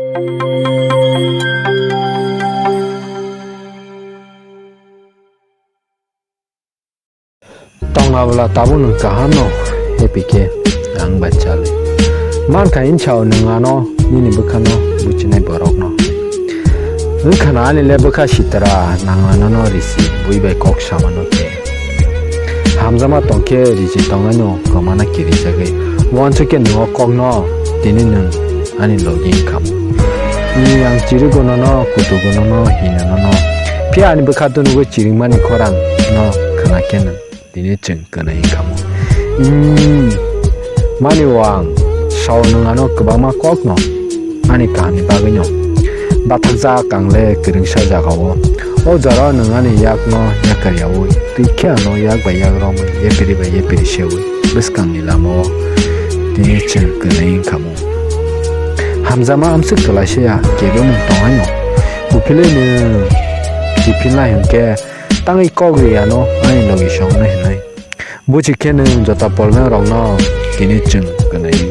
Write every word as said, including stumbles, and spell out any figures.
Tongna bwla tabuk nwng kaham no happy khe ang bai chalwi. Mankha hinsa o nwng ano nini bwkhano buchinai borokno. Wngkha na ani le bwkha sitra nangla nono risi bui bai kok samano khe. Hamjama tongkhe risi tongnaino kwmana kirijagwi. Uansukhe nwng o kokno tini nwng ani logi wngkhamu. Ni ang chirigo nono kutugo nono hino nono. Phiya ani bwkha tunugwi chiringmani khorang no khwnakhe nwng tini chwng kwnwi wngkhamu. Mani o ang sao nwng ano kwbangma kokno ani kahamni bagwino bathakjak ang le kwrwngsa jagao. O jorao nwng ani yakno yakar yaui twi khe ano yak bai yak romwi yapiri bai yapiri seui bwskangni lamao tini chwng kwnwi wngkhamu. Hamjama amswk kwlaisa ya kebemung tonghaino. Uphilwi nwng kiphilnai hwnkhe tangwi kok ri ano ani logi songno hinwi. Buchi khe nwng jota polmeng rokno tini chwng kwnwi